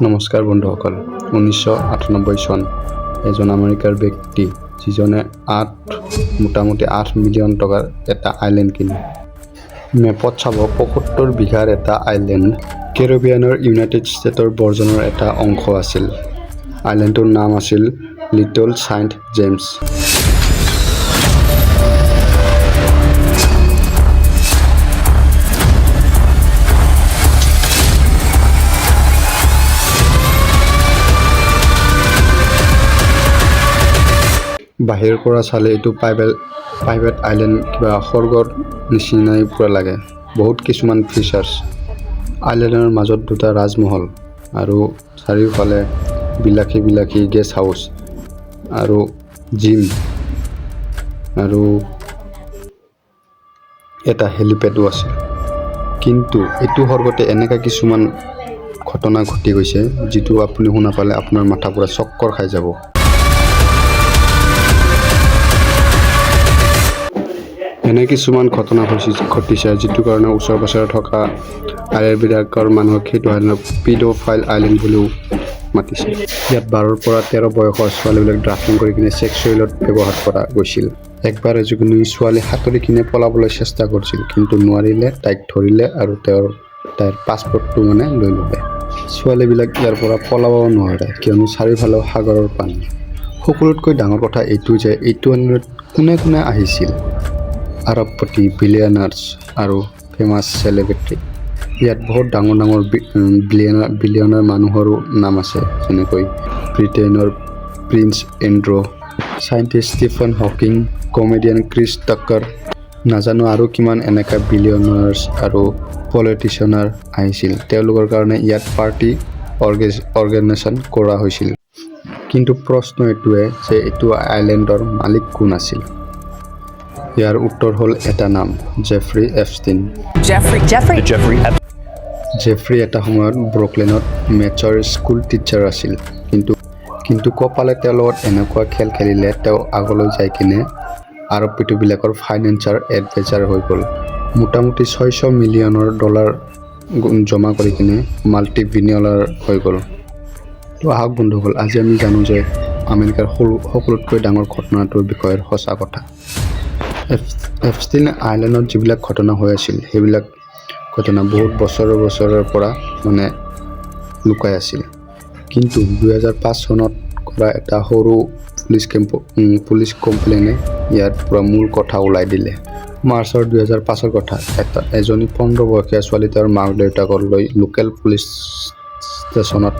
নমস্কাৰ বন্ধুসকল। 1998 চন, এজন আমেৰিকাৰ ব্যক্তি, যিজনে মোটামুটি 8 মিলিয়ন টকাৰ এটা আইলেণ্ড কিনে। মেপত চাব, 75 বিঘাৰ এটা আইলেণ্ড, কেৰিবিয়ানৰ ইউনাইটেড ষ্টেটৰ বৰ্জনৰ এটা অংশ আছিল। আইলেণ্ডটোৰ নাম আছিল লিটল ছাইণ্ট জেমছ। বাহিৰৰ পৰা চালে এইটো প্ৰাইভেট প্ৰাইভেট আইলেণ্ড কিবা স্বৰ্গৰ নিচিনাই পুৰা লাগে। বহুত কিছুমান ফিচাৰ্ছ। আইলেণ্ডৰ মাজত দুটা ৰাজমহল আৰু চাৰিওফালে বিলাসী বিলাসী গেষ্ট হাউচ আৰু জিম আৰু এটা হেলিপেডো আছে। কিন্তু এইটো স্বৰ্গতে এনেকুৱা কিছুমান ঘটনা ঘটি গৈছে, যিটো আপুনি শুনা পালে আপোনাৰ মাথা পুৰা চক্কৰ খাই যাব। এনে কিছুমান ঘটনা ঘটিছে, যিটো কাৰণে ওচৰে পাজৰে থকা আইলেণ্ডবিলাকৰ মানুহক সেইটো আইলেণ্ডক পিডোফাইল আইলেণ্ড বুলিও মাতিছে। ইয়াত 12ৰ পৰা 13 বয়সৰ ছোৱালীবিলাক ড্ৰাফটিং কৰি কিনে ছেক্সুৱেলত ব্যৱহাৰ কৰা গৈছিল। একবাৰ এজনী ছোৱালী সাঁতুৰি কিনে পলাবলৈ চেষ্টা কৰিছিল, কিন্তু নোৱাৰিলে। তাইক ধৰিলে আৰু তাইৰ পাছপৰ্টটো মানে লৈ ল'লে। ছোৱালীবিলাক ইয়াৰ পৰা পলাব নোৱাৰে, কিয়নো চাৰিওফালেও সাগৰৰ পানী। সকলোতকৈ ডাঙৰ কথা এইটো যে এইটো আইলেণ্ডত কোনে কোনে আহিছিল। আৰবপতি, বিলিয়নাৰ্ছ আৰু ফেমাছ চেলিব্ৰিটি। ইয়াত বহুত ডাঙৰ ডাঙৰ বিলিয়নাৰ বিলিয়নাৰ মানুহৰো নাম আছে, যেনেকৈ ব্ৰিটেইনৰ prince Andrew, scientist Stephen Hawking, comedian Chris Tucker, নাজানো আৰু কিমান এনেকা বিলিয়নাৰ্ছ আৰু পলিটিচিয়ানাৰ আহিছিল। তেওঁলোকৰ কাৰণে ইয়াত পাৰ্টি অৰ্গেনাইজেশ্যন কৰা হৈছিল। কিন্তু প্ৰশ্ন এইটোৱে যে এইটো আইলেণ্ডৰ মালিক কোন আছিল? ইয়াৰ উত্তৰ হ'ল এটা নাম, Jeffrey Epstein. Jeffrey. Jeffrey. Jeffrey Epstein. Jeffrey এটা সময়ত ব্ৰুকলিনত মেথছৰ স্কুল টিচাৰ আছিল। কিন্তু কিন্তু কপালে তেওঁৰ লগত এনেকুৱা খেল খেলিলে, তেওঁ আগলৈ যাই কিনে আৰবপতিবিলাকৰ ফাইনেন্সিয়াল এডভাইজাৰ হৈ গ'ল। মোটামুটি 600 মিলিয়নৰ ডলাৰ জমা কৰি কিনে মাল্টি বিলিয়নাৰ হৈ গ'ল। তো আহক বন্ধুসকল, আজি আমি জানো যে আমেৰিকাৰ সৰু সকলোতকৈ ডাঙৰ ঘটনাটোৰ বিষয়ে সঁচা কথা। এপষ্টিন আইলেণ্ডত যিবিলাক ঘটনা হৈ আছিল, সেইবিলাক ঘটনা বহুত বছৰৰ বছৰৰ পৰা মানে লুকাই আছিল। কিন্তু 2005 চনত কৰা এটা সৰু পুলিচ কমপ্লেইনে ইয়াৰ পৰা মূল কথা ওলাই দিলে। মাৰ্চৰ 2005ৰ কথা। এজনী 15 বয়সীয়া ছোৱালী তেওঁৰ মাক দেউতাকৰ লৈ লোকেল পুলিচ ষ্টেচনত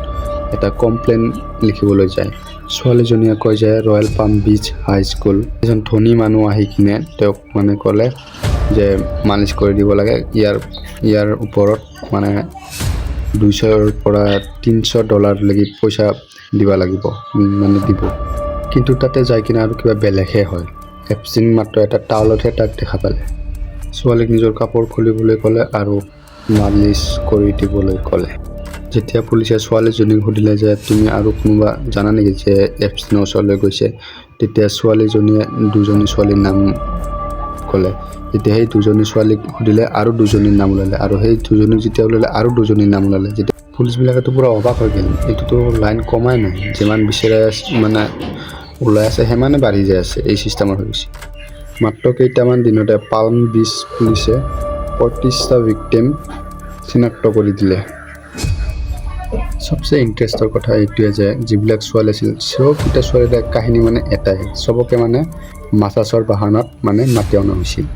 এটা কমপ্লেইন লিখিবলৈ যায়। ছোৱালীজনীয়ে কয় যে ৰয়েল পাম বিচ হাই স্কুল এজন ধনী মানুহ আহি কিনে তেওঁক মানে ক'লে যে মালিচ কৰি দিব লাগে। ইয়াৰ ইয়াৰ ওপৰত মানে 200ৰ পৰা 300 ডলাৰলৈকে পইচা দিব লাগিব, মানে দিব। কিন্তু তাতে যাই কিনে আৰু কিবা বেলেগহে হয়। এপষ্টিন মাত্ৰ এটা টাওলতহে তাক দেখা পালে। ছোৱালীক নিজৰ কাপোৰ খুলিবলৈ ক'লে আৰু মালিচ কৰি দিবলৈ ক'লে। যেতিয়া পুলিচে ছোৱালীজনীক সুধিলে যে তুমি আৰু কোনোবা জানা নেকি যে এপষ্টিনৰ ওচৰলৈ গৈছে, তেতিয়া ছোৱালীজনীয়ে দুজনী ছোৱালীৰ নাম ক'লে। তেতিয়া সেই দুজনী ছোৱালীক সুধিলে, আৰু দুজনীৰ নাম ওলালে। আৰু সেই দুজনীক যেতিয়া ওলালে, আৰু দুজনীৰ নাম ওলালে। যেতিয়া পুলিচবিলাকেতো পূৰা অবাক হৈ গ'ল। এইটোতো লাইন কমাই নাই, যিমান বিচাৰে মানে ওলাই আছে, সিমানে বাঢ়ি যাই আছে। এই চিষ্টেমৰ হৈ গৈছে। মাত্ৰ কেইটামান দিনতে পালম বিচ পুলিচে 35টা ভিক্টিম চিনাক্ত কৰি দিলে। চবচে ইণ্টাৰেষ্টৰ কথা এইটোৱে যে যিবিলাক ছোৱালী আছিল, চবকেইটা ছোৱালীৰ কাহিনী মানে এটাই। চবকে মানে মাছাজৰ বাহানাত মানে মাতি অনা হৈছিল।